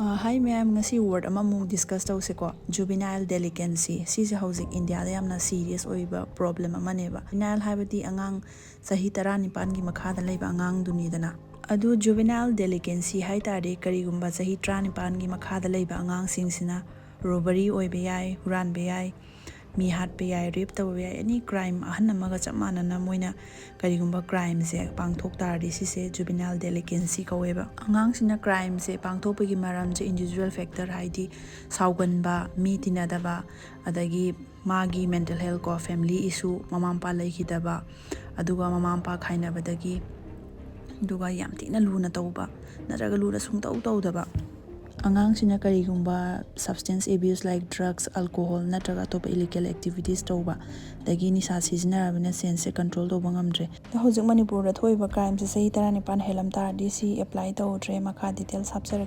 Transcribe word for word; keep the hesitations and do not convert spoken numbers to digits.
Hi ma'am, ꯉꯁꯤ word ꯑꯃꯃꯨꯛ discuss ꯇꯧꯁꯦꯀꯣ, juvenile delinquency꯫ ꯁꯤꯁꯦ ꯍꯧꯖꯤꯛ ꯏꯟꯗꯤꯌꯥꯗ ꯌꯥꯝꯅ serious ꯑꯣꯏꯕ problem ꯑꯃꯅꯦꯕ꯫ Juvenile ꯍꯥꯏꯕꯗꯤ ꯑꯉꯥꯡ ꯆꯍꯤ ꯇꯔꯥꯅꯤꯄꯥꯟꯒꯤ ꯃꯈꯥꯗ ꯂꯩꯕ ꯑꯉꯥꯡꯗꯨꯅꯤꯗꯅ꯫ ꯑꯗꯨ juvenile delinquency ꯍꯥꯏ ꯇꯥꯔꯗꯤ ꯀꯔꯤꯒꯨꯝꯕ ꯆꯍꯤ ꯇꯔꯥꯅꯤꯄꯥꯟꯒꯤ ꯃꯈꯥꯗ ꯂꯩꯕ ꯑꯉꯥꯡꯁꯤꯡꯁꯤꯅ robbery ꯑꯣꯏꯕ ꯌꯥꯏ, ꯍꯨꯔꯥꯟꯕ ꯌꯥꯏ, ꯃꯤ ꯍꯥꯠꯄ ꯌꯥꯏ, rape ꯇꯧꯕ ꯌꯥꯏ, any crime, ꯑꯍꯟ ꯑꯃꯒ ꯆꯞ ꯃꯥꯟꯅꯅ ꯃꯣꯏꯅ ꯀꯔꯤꯒꯨꯝꯕ crimeꯁꯦ ꯄꯥꯡꯊꯣꯛ ꯇꯥꯔꯗꯤ ꯁꯤꯁꯦ juvenile delinquency ꯀꯧꯋꯦꯕ꯫ ꯑꯉꯥꯡꯁꯤꯅ crimeꯁꯦ ꯄꯥꯡꯊꯣꯛꯄꯒꯤ ꯃꯔꯝꯁꯦ individual factor ꯍꯥꯏꯗꯤ ꯁꯥꯎꯒꯟꯕ, ꯃꯤ ꯇꯤꯟꯅꯗꯕ, ꯑꯗꯒꯤ ꯃꯥꯒꯤ mental health ꯀꯣ, family issue, ꯃꯃꯥ ꯃꯄꯥ ꯂꯩꯈꯤꯗꯕ, ꯑꯗꯨꯒ ꯃꯃꯥ ꯃꯄꯥ ꯈꯥꯏꯅꯕꯗꯒꯤ, ꯑꯗꯨꯒ ꯌꯥꯝ ꯊꯤꯅ ꯂꯨꯅ ꯇꯧꯕ ꯅꯠꯇ꯭ꯔꯒ ꯂꯨꯅ ꯁꯨꯡꯇꯧ ꯇꯧꯗꯕ꯫ ꯑꯉꯥꯡꯁꯤꯅ ꯀꯔꯤꯒꯨꯝꯕ substance abuse like drugs, alcohol ꯅꯠꯇ꯭ꯔꯒ ꯑꯇꯣꯞꯄ illegal activities ꯇꯧꯕ, ꯑꯗꯒꯤ ꯅꯤꯁꯥ ꯁꯤꯖꯤꯟꯅꯔꯕꯅꯤꯅ senseꯁꯦ control ꯇꯧꯕ ꯉꯝꯗ꯭ꯔꯦ꯫ ꯑꯗꯣ ꯍꯧꯖꯤꯛ ꯃꯅꯤꯄꯨꯔꯗ ꯊꯣꯛꯏꯕ crimeꯁꯦ ꯆꯍꯤ ꯇꯔꯥꯅꯤꯄꯥꯟ ꯍꯦꯜꯂꯝ ꯇꯥꯔꯗꯤ ꯁꯤ apply ꯇꯧꯗ꯭ꯔꯦ꯫ ꯃꯈꯥ details ꯍꯥꯞꯆꯔꯛꯀꯦ꯫